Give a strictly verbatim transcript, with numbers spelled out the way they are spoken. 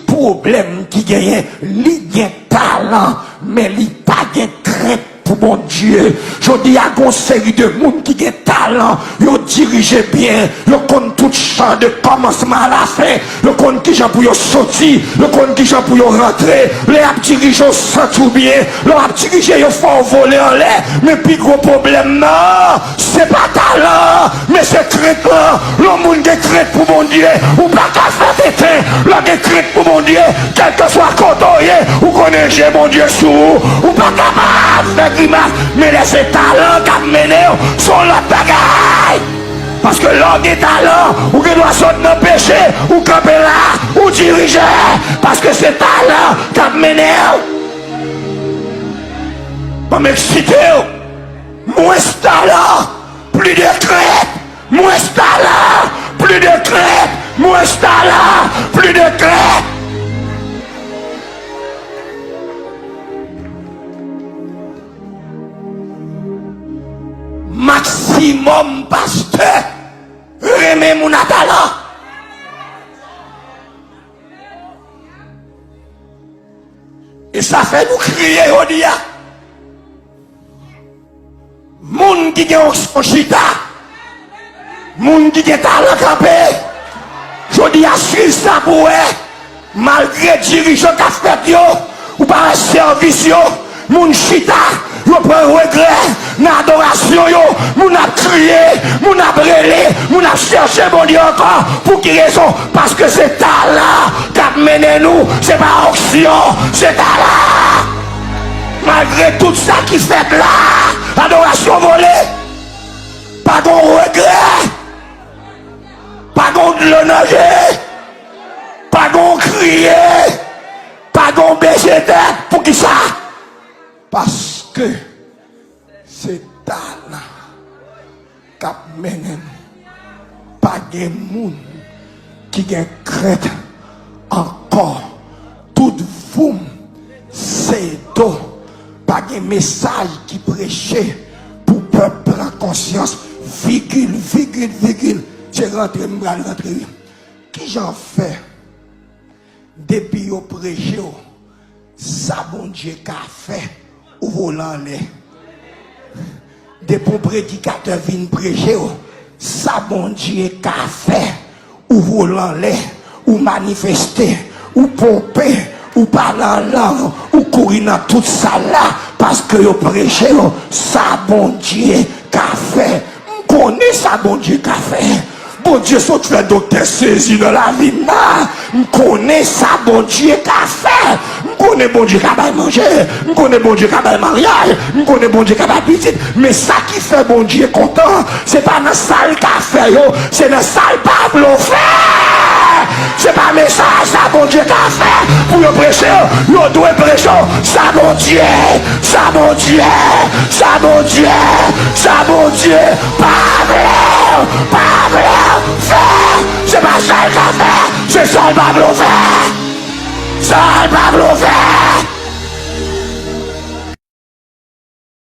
pwoblèm ki genyen, li gen talan, men li pa gen krent pou Bondye. Jodi a, gon seri de moun ki gen talan, yo dirije byen, yo konn tout chan de kòmansman a lafen, yo konn kijan pou yo soti, yo konn kijan pou yo rantre. Lè y ap dirije, w santi w byen. Lè w ap dirije, yo fè w vole anlè. Men pi gwo pwoblèm nan, se pa talan an, men se krent lan. Lè yon moun gen krent pou Bondye, ou pa ka fè tenten. Lè w gen krent pou Bondye, kèlkeswa kote w ye, ou konnen je Bondye sou ou. Ou pa kapab fè grimas, men lè se talan k ap mennen w, se yon lòt bagay. Paske lè w gen talan, ou gen dwa sot nan peche, ou kanpe la, ou dirije, paske se talan k ap mennen w. Ban m eksite w. Mwens talan, pli de krent. Mwens talan, pli de krent. Mwens talan, pli de krent. Maksimòm pastè renmen moun a talan. E sa fè nou kriye jodi a. Moun ki gen onksyon chita. Moun ki gen talan kanpe. Jodi a, swiv sa pou wè. Malgre dirijan k ap fèt yo, ou pa wè sèvis yo, moun chita, yo pran regrè nan adorasyon yo, moun ap kriye, moun ap rele, moun ap chèche Bondye ankò. Pou ki rezon? Paske se talan k ap mennen nou, se pa onksyon, se talan. Malgre tout sa ki fèt la, adorasyon vole. Pa gon regrè. Pa gon dlo nan je. Pa gon kriye. Pa gon bese tèt. Poukisa? Paske se talan k ap mennen nou. Pa gen moun ki gen krent ankò. Tout voum se do. Pa gen mesaj ki preche pou pèp pran konsyans. Vigil, vigil, vigil. Se rantre m pral rantre wi. Kijan fè? Depi yo preche w, sa Bondye ka fè, ou vole anlè. Depi yon predikatè vin preche w, sa Bondye ka fè, ou vole anlè, ou manifeste, ou ponpe, ou pale an lang, ou kouri nan tout sal la, paske yo preche w, sa Bondye ka fè. M konnen sa Bondye ka fè. Bondye sot fè doktè sezi nan lavi m nan. M konnen sa Bondye ka fè. M konnen Bondye ka bay manje. M konnen Bondye ka bay maryaj. M konnen Bondye ka bay pitit. Men sa ki fè Bondye kontan, se pa nan sa l ka fè yo, se nan sa l pa vle w fè. Se pa mesaj sa Bondye ka fè pou yo preche yo. Yo dwe preche w sa Bondye, sa Bondye, sa Bondye, sa Bondye pa vle, pa vle fè. Se pa sa l ka fè, se sa l pa vle fè. Sa l pa vle fè.